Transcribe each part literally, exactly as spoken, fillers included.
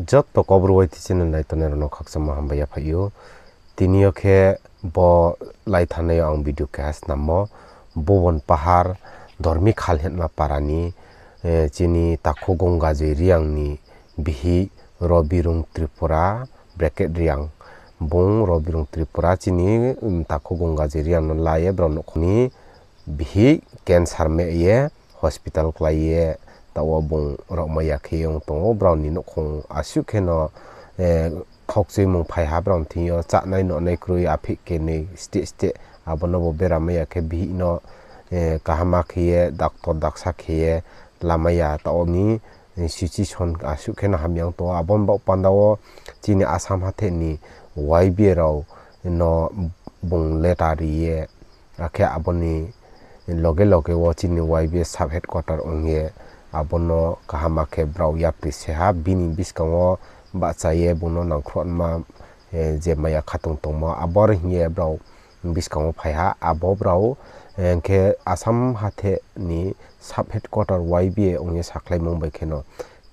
Joto Kaubru Y T channel naitongnai rao no khakchangmo hambai yaphaih ou. Tini yo khe bo lai thanngnai yo ang video keha snammo, Bhuban Pahar, Dormikhal hinma para ni, chini takhu Gongajoi Reang ni bihih Robirung Tripura, bracket Reang, bung Robirung Tripura chini, takhu Gongajoi Reang no la ye brao nouhkhong ni bihih cancer meh ye hospital klái ye, taoh wo bung raomai ya khe ong tong ou. Brao ni nouhkhong asuh kheno khaukchuimung phai ha brao ni thing yo, chánai nonai kroi aphih kenoi steh steh, abo no bo beramai ya khe bihih no kaham khe ye doctor daksa khe ye lamai ya, taoh wo ni situation asuh kheno hamya ong tong ou. Abo ni baoh panda wo chini Assam hathe ni Y B A rao no bung letter ri ye, akhe abo ni loge loge wo chini Y B A sub headquarter ong ye, abo no kaham khe brao yapri se ha, bini buskang wo bahcha ye bung no nangkhruh nma, je maya khatung tongmo, abo are hing ye brao buskang wo phai ha. Abo brao hing khe Assam hathe ni sub headquarter Y B A ong ye sakhlaimung bai kheno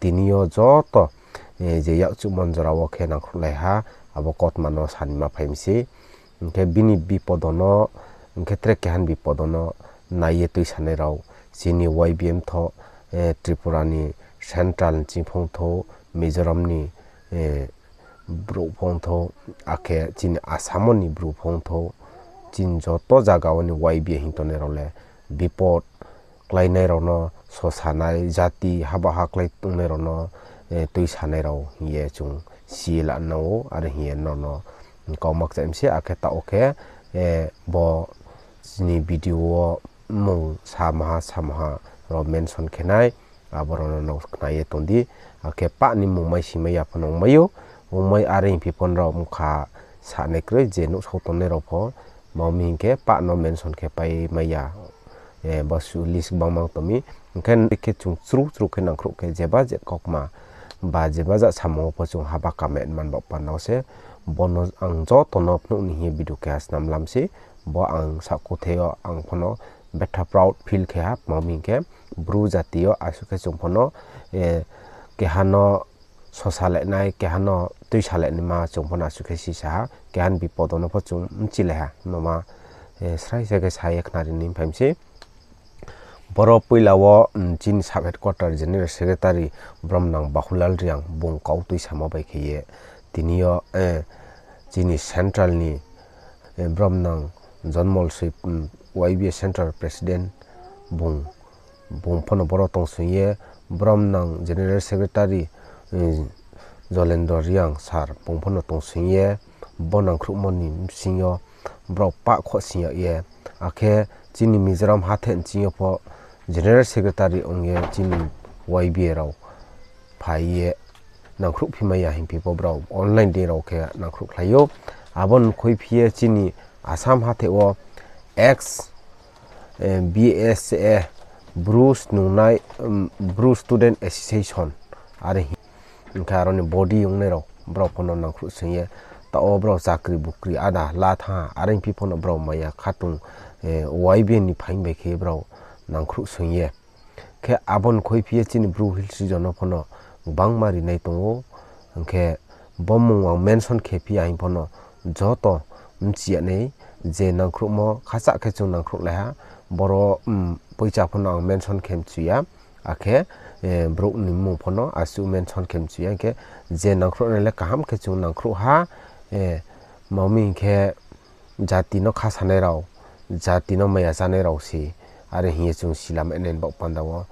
tini yo joto je yakchuhmo ni jora wo khe nangkhruhlai ha, abo kautma no sanima phai mi se. Hing khe bini bipodo no, hing khe tre keha ni bipodo no nai ye tuisanai rao, chini Y B A mthoh, Tripura ni central ni ching phongthou, Mizoram ni brouh phongthou, akhe chini Assam ni brouh phongthou, chini joto zaga wo ni Y B A hing tongnai rao le bipod kláinai rao no sosanai, jati haba ha klái tongnai rao no tuisanai rao hing ye chung si ye la nang ou, are hing ye nono kau makchai mi se. Akhe taoh wo khe bo chini video wo mmung samaha samaha rao mention khe nai, abo rao no nang khna ye tong di. Akhe pah ni mmung mai si mai ya pho no ongmai ou, ongmai are hing phi pho no rao mkha sanai kroi je nuhsao tongnai rao pho, ma mi hing khe pah no mention khe pai mai ya, bo su list gbangma tong mi. Hing khe khe chung chru chru khe nangkhruh khe jeba je kaukma ba jeba ja samung wo pho chung haba kamet man baoh panda wo se, bo no ang joto no phnuh ni hing ye video keha snam lam se. Bo ang sakuthe yo ang pho no betha proud feel khe ha, ma mi hing khe Bru jati yo asuh khe chung pho no keha no sosalai nai, keha no tuisalai naima chung pho no asuh khe sisa ha, keha ni bipodo no pho chung bchilai ha, noma srai sa khe sa ye khnari ni phai mi se. Boro poila wo chini sub headquarter general secretary bromnang Bahulal Reang bung kau tuisamo bai khe ye tini yo chini central ni bromnang Jonmol Soi, Y B A central president, bung, bung pho no boro tongsoing ye, bromnang general secretary Jolendro Reang sir bung pho no tongsoing ye, bo nangkhruhmo ni bsing yo brao pah khohsing yag ye, akhe chini Mizoram hathe ni ching yo pho general secretary ong ye chini Y B A rao phai ye nangkhruhphi mai ya hing phi pho brao online dei rao khe nangkhruhkhlai ou. Abo ni khuiphi ye chini Assam hathe wo ex, B S A, Bru snungnai, Bru Student Association, are hing khe aro ni body ongnai rao brao pho no nangkhruh soing ye, taoh wo brao chakri bukri ada la thanng ha, are hing phi pho no brao maya khatung, Y B A ni phaing bai khe brao nangkhruh soing ye. Khe abo ni khuiphi ye chini Bru Hills region no pho no gbangma rinai tong ou. Hing khe bo mmung ang mention khe phi ya hing pho no joto bchi ya nai, je nangkhruhmo khachah khe chung nangkhruhlai ha, boro poicha pho no ang mention khe mchu ya, akhe brouh ni mmung pho no asuh mention khe mchu ya, hing khe je nangkhruhnai le kaham khe chung nangkhruh ha, ma mi hing khe jati no khasanai rao, jati no maya chánai rao se, are hing ye chung sila mai nai ni baoh panda wo.